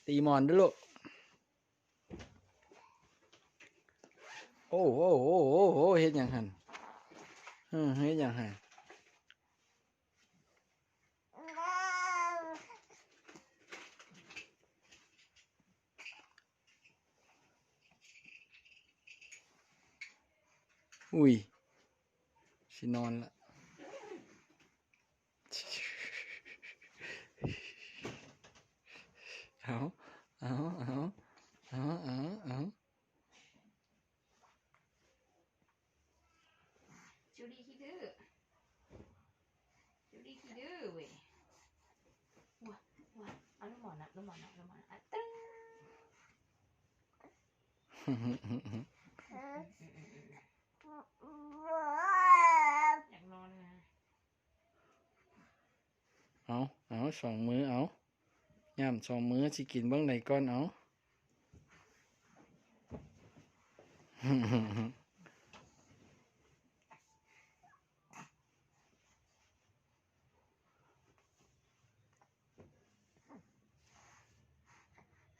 ຕີໝອນເດີ້ລູກ. ໂອ້ ໂອ້ ໂອ້ ໂອ້ ເຮັດຫຍັງຫັ້ນ? ເອີ ເຮັດຫຍັງຫັ້ນ? ອຸ້ຍ ຊິນອນລະ. ເອົາ ເອົາ ເອົາ ເອົາ ເອົາ ເອົາ. ຈູລີຂີ້ດື້ ຈູລີຂີ້ດື້ເວີຍ. ວ້າ ວ້າ ເອົາລົງໝອນນະ ລົງໝອນນະ ລົງໝອນນະ ອະ ຕຶ້ງ. ຢາກນອນນະ. ເອົາ ເອົາ ສອງມື ເອົາ ຫຍ້ຳສອງມື ຊິກິນເບິ່ງໃດກ່ອນ ເອົາ.